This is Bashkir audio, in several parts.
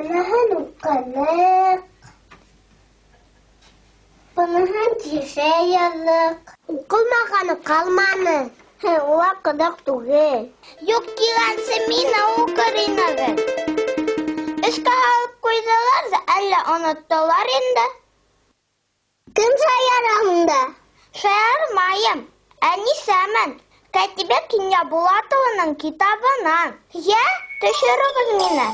Быныһын уҡыныҡ. Быныһын тишә яҙҙыҡ. Уҡылмағаны ҡалманы. Улар ҡыҙыҡ түгел. Юҡ тигәнсе мине уҡыр инегеҙ. Эшкә һалып ҡуйҙылар ҙа, әллә оноттолар инде. Кем шаяра унда? Шаярмайым. Әнисәмен. Кәтибә Кинйәбулатованың китабынан. Йә, төшөрөгөҙ мине.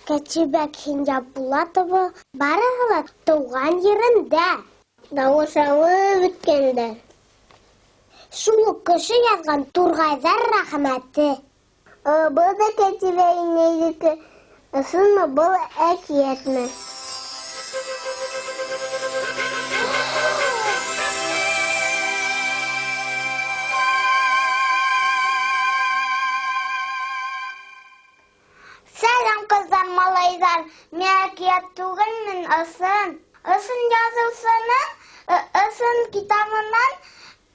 Кәтибә Кинйәбулатова барыһы ла тыуған ерендә. Дауыш алып бөткәндәр. Шул уҡ кеше яҙған Турғайҙар рәхмәте. Был да Кәтибә инәйҙеке. Ысынмы был, әкиәтме? Сәләм, ҡыҙҙар, малайҙар. Мин әкиәт түгелмен, ысын. Ысын яҙыусының, ысын китабынан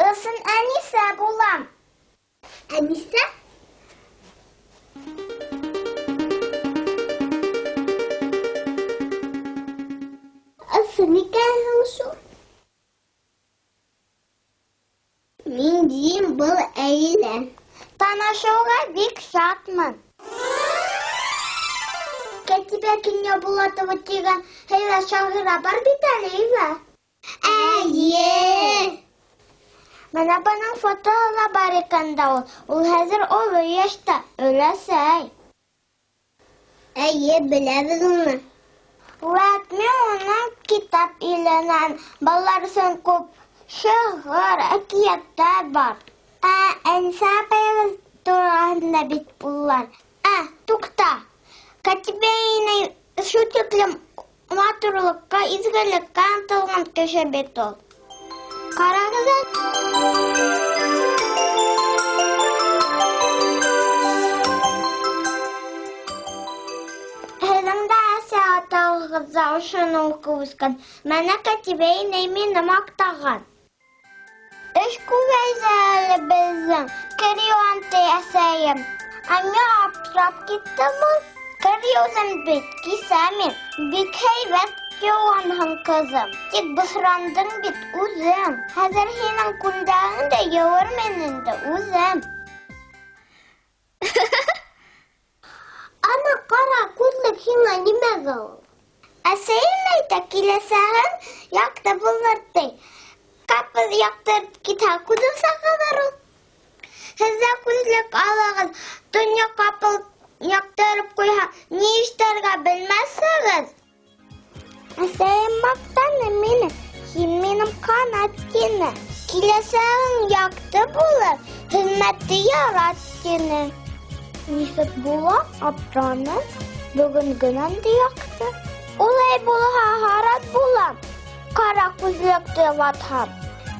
ысын Әнисә булам. Әнисә? Ысын икәнһең шул. Мин тием, был Әйлә. Танышыуға бик шатмын. Кәтибә Кинйәбулатова тигән һәйбәт шағира бар бит әле, әйбә? Эйе. Бына бының фотоһы ла бар икән дә ул. Ул хәҙер оло йәштә, өләсәй. Эйе, беләбеҙ уны. Вәт, мин уның китап иленән балалар өсөн күп шиғыр, әкиәттәр бар. Ә Әнисә апайыбыҙ тураһында бит улар. Ә, туҡта. Кәтибә инәй шул тиклем матурлыҡҡа, изгелеккә ынтылған кеше бит ул. Ҡарағыҙ әле. Һеҙҙең дә әсә атағыҙ ҙа ошоно уҡып үҫкән. Мәнә Кәтибә инәй мине маҡтаған. Эш күбәйҙе әле беҙҙең. Кер йыуам ти әсәйем. Ә мин аптырап киттем ул. Кер йыуҙым бит, кисә мин. Бик һәйбәт йыуғанһың, ҡыҙым. Тик бысрандың бит үҙең. Хәҙер һинең күлдәгеңде йыуырмын инде үҙем. Ана ҡара күҙлек һиңә нимәгә ул? Әсәйем әйтә, киләсәгең яҡты булыр ти. Ҡапыл яҡтырып китһә, күҙең сағылыр ул. Һеҙ ҙә күҙлек алығыҙ, донъя ҡапыл яҡтырып ҡуйһа, ни эшләргә белмәҫһегеҙ. Әсәйем маҡтаны мине, һин минең ҡанат тине. Киләсәгең яҡты булыр, хеҙмәтте ярат тине. Нисек була, аптыраным, бөгөн генәм дә яҡты. Улай булһа, һарат булам, ҡара күҙлекте ватһам.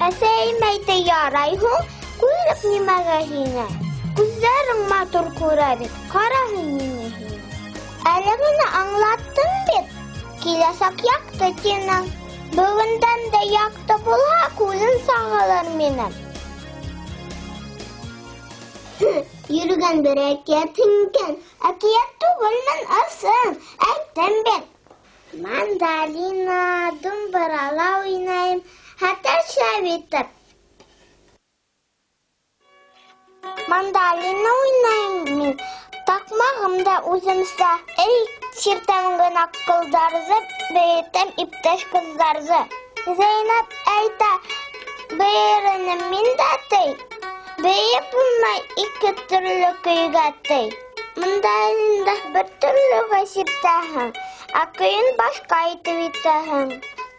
Әсәйем әйтә, ярай һуң, күҙлек нимәгә һиңә? Күҙҙәрең матур күрә бит, ҡараһын ниңә һиңә? Әле генә аңлаттың бит, киләсәк яҡты тинең. Бөгөндән дә яҡты булһа, күҙем сағылыр минең. Йөрөгән бер әкиәтһең икән. Әкиәт түгелмен, ысын, әйттем бит. Мандолина, думбырала уйнайым, хәтәр шәп итеп. Мандолина уйнайым мин, таҡмағым да үҙемсә. Эй, сиртәм генә ҡылдарҙы, бейетәм иптәш ҡыҙҙарҙы. Зәйнәп әйтә, бейеренем мин дә ти. Бейеп булмай ике төрлө көйгә ти. Мандолинда бер төрлөгә сиртәһең, Ә көйөн башҡа итеп итәһең.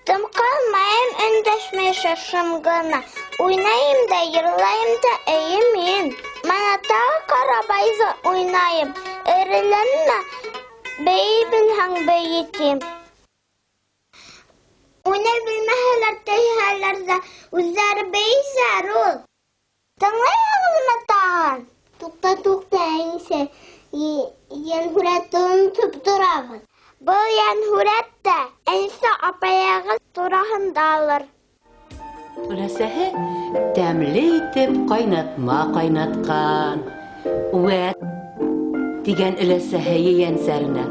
Тым ҡалмайым, өндәшмәй шым ғына. Уйнайым да, йырлайым да, эйе мин. Мына тағы ҡарабайҙы уйнайым. Эреләнмә, бейей белһәң, бейе тим. Уйнай белмәһәләр, тейһәләр ҙә, үҙҙәре бейейҙәр ул. Тыңлайһығыҙмы тағын? Туҡта, туҡта, Әнисә, йәнһүрәтте онотоп торабыҙ. Был йәнһүрәт тә Әнисә апайығыҙ тураһындалыр. Өләсәһе тәмле итеп ҡайнатма ҡайнатҡан. Үәт, тигән өләсәһе ейәнсәренә.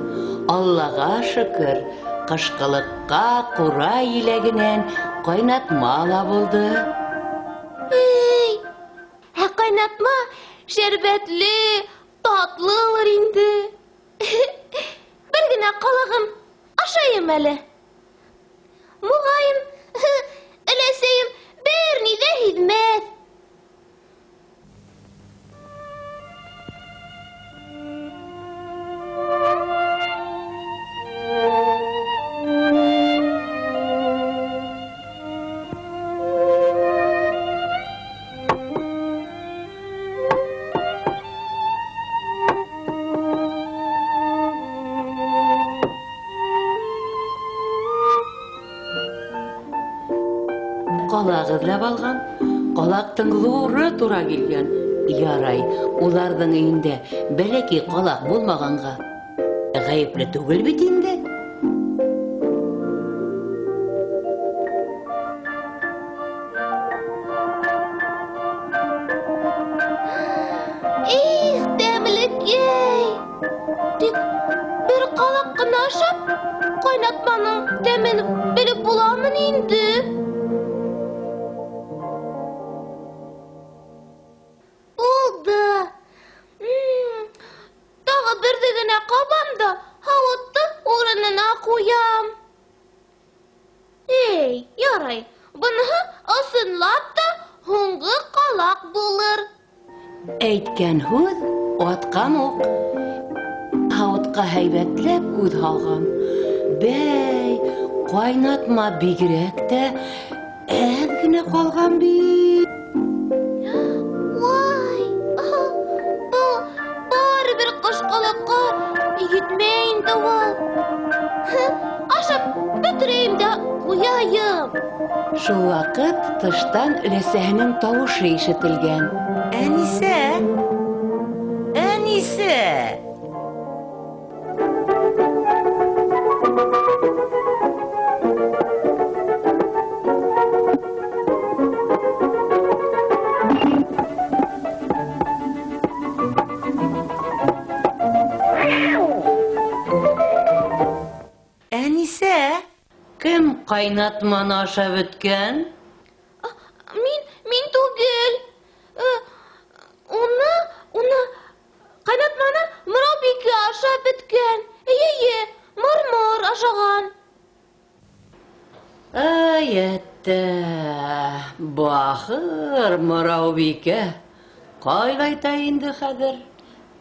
Аллаға шөкөр, ҡышҡылыҡҡа ҡура еләгенән ҡайнатма ла булды. Эй, ә ҡайнатма шәрбәтле, татлылыр инде. Бер генә ҡалағым ашайым әле. Моғайын, өләсәйем бер ни ҙә һиҙмәҫ. Ҡалаҡ эҙләп алған, ҡалаҡтың ҙуры тура килгән. Ярай, уларҙың өйөндә бәләкәй ҡалаҡ булмағанға ғәйепле түгел бит инде. Их, тәмлекәй! Тик бер ҡалаҡ ҡына ашап, ҡайнатманың тәмен белеп буламы ни инде? Булды. Тағы берҙе генә ҡабам да һауытты урынына ҡуям. Эй, ярай, быныһы ысынлап та һуңғы ҡалаҡ булыр. Әйткән һүҙ атҡан уҡ. Һауытҡа һәйбәтләп күҙ һалған. Бәй, ҡайнатма бигерәк тә әҙ генә ҡалған бит. Вай, был барыбер ҡышҡылыҡҡа етмәй инде ул. Ашап бөтөрәйем дә ҡуяйым. Шул ваҡыт тыштан өләсәһенең тауышы ишетелгән. Әнисә! Әнисә! Әнисә, кем ҡайнатманы ашап бөткән? Мин түгел. Уны ҡайнатманы Мыраубикә ашап бөткән. Эйе, мыр-мыр ашаған. Ай, әттә, бахыр Мыраубикә ҡайғайта инде хәҙер.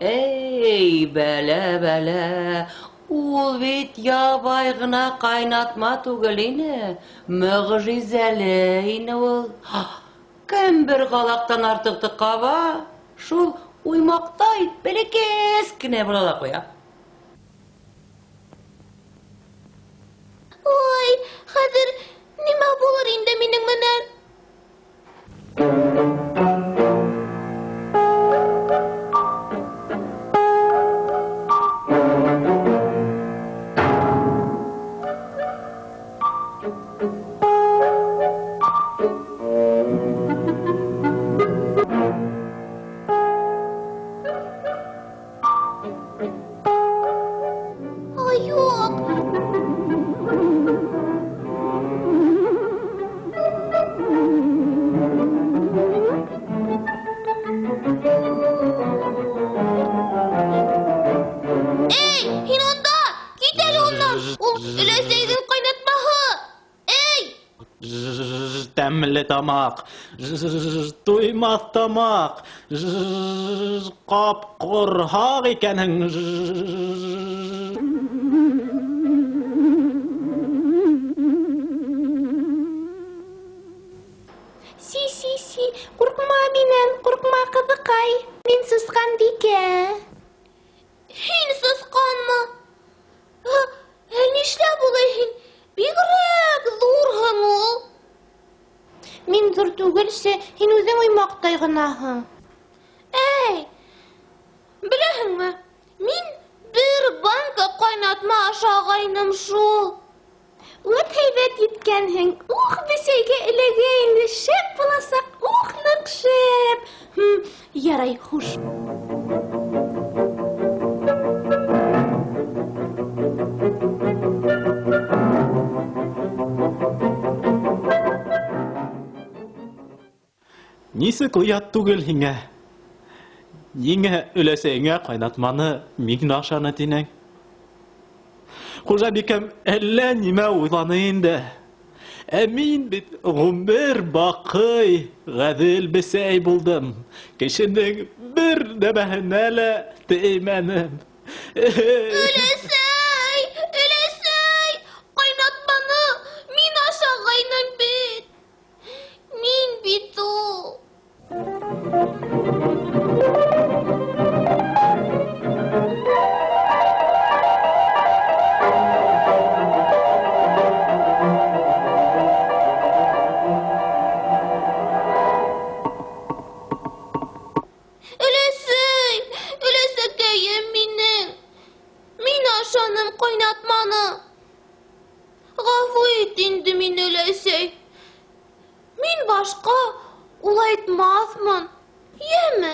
Эй, бәлә, бәлә, ул бит ябай ғына ҡайнатма түгел ине, мөғжизәле ине ул. Кем бер ҡалаҡтан артыҡты ҡаба, шул уймаҡтай бәләкәс кенә була ла ҡуя. Ой, хәҙер нимә булыр инде минең менән? Ай, юҡ. Эй, һин унда! Кит әле унан! Ул өләсәйҙең ҡайнатмаһы! Эй! Тәмле тамаҡ, туймаҫ тамаҡ, ҡап ҡорһаҡ икәнһең. Си-си-си, ҡурҡма минән, ҡурҡма, ҡыҙыҡай. Мин сысҡанбикә. Һин сысҡанмы? Ә нишләп улай һин? Бигерәк ҙурһың ул. Мин ҙур түгелсе, һин үҙең уймаҡтай ғынаһың. Әй, беләһеңме, мин бер банка ҡайнатма ашағайным шул. Үт һәйбәт еткәнһең. Ух, бесәйгә эләгә инде, шәп буласаҡ, ух, ныҡ шәп. Ярай, хуш. Нисек оят түгел һиңә? Ниңә өләсәйеңә ҡайнатманы мин ашаны тинең? Хужабикәм әллә нимә уйланы инде. Ә мин бит ғүмер баҡый ғәҙел бесәй булдым. Кешенең бер нәмәһенә лә теймәнем. Өләсәй, өләсәй, ҡайнатманы мин ашағайным бит. Мин бит ул. Өләсәй, өләсәкәйем минең. Мин ашаным ҡайнатманы. Ғәфү ит инде мине, өләсәй. Мин башҡа улай итмәҫмен. Йәме?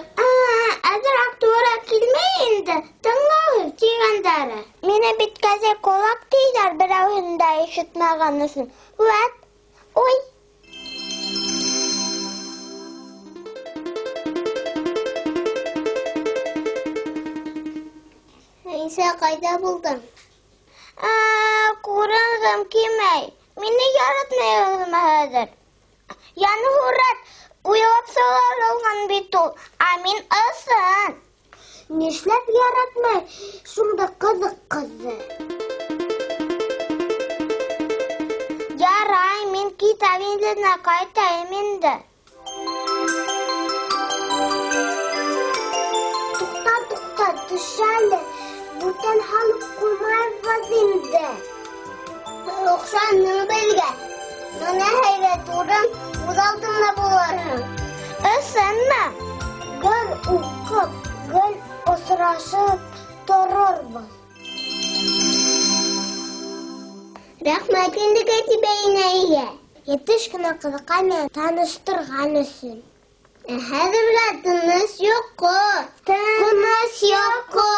Әҙерәк тура килмәй инде. Тыңлағыҙ тигәндәре. Мине бит кәзә ҡолаҡ тиҙәр берәүһен дә ишетмәгән өсөн. Үәт, уй. Рәйсә, ҡайҙа булдың? Күренгем килмәй. Мине яратмайһыңмы хәҙер? Яны һүрәт уйлап сығарылған бит ул, ә мин ысын. Нишләп яратмай шунда ҡыҙыҡ ҡыҙҙы? Ярай, мин китап иленә ҡайтайым инде. Туҡта, туҡта, төш әле. Бүтән һалып ҡуймайбыҙ инде. Оҡшаның беҙгә. Бына һәйбәт урын үҙ алдыңда булырһың. Ысынмы? Гел уҡып, гел осрашып торорбоҙ. Рәхмәт инде Кәтибә инәйгә. Етеш кенә ҡыҙыҡай менән таныштырған өсөн. Ә хәҙер менә тыныс йоҡо. Тыныс йоҡо.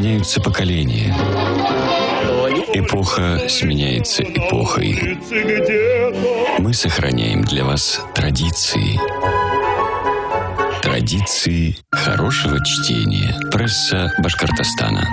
Меняются поколения. Эпоха сменяется эпохой. Мы сохраняем для вас традиции. Традиции хорошего чтения. Пресса Башкортостана.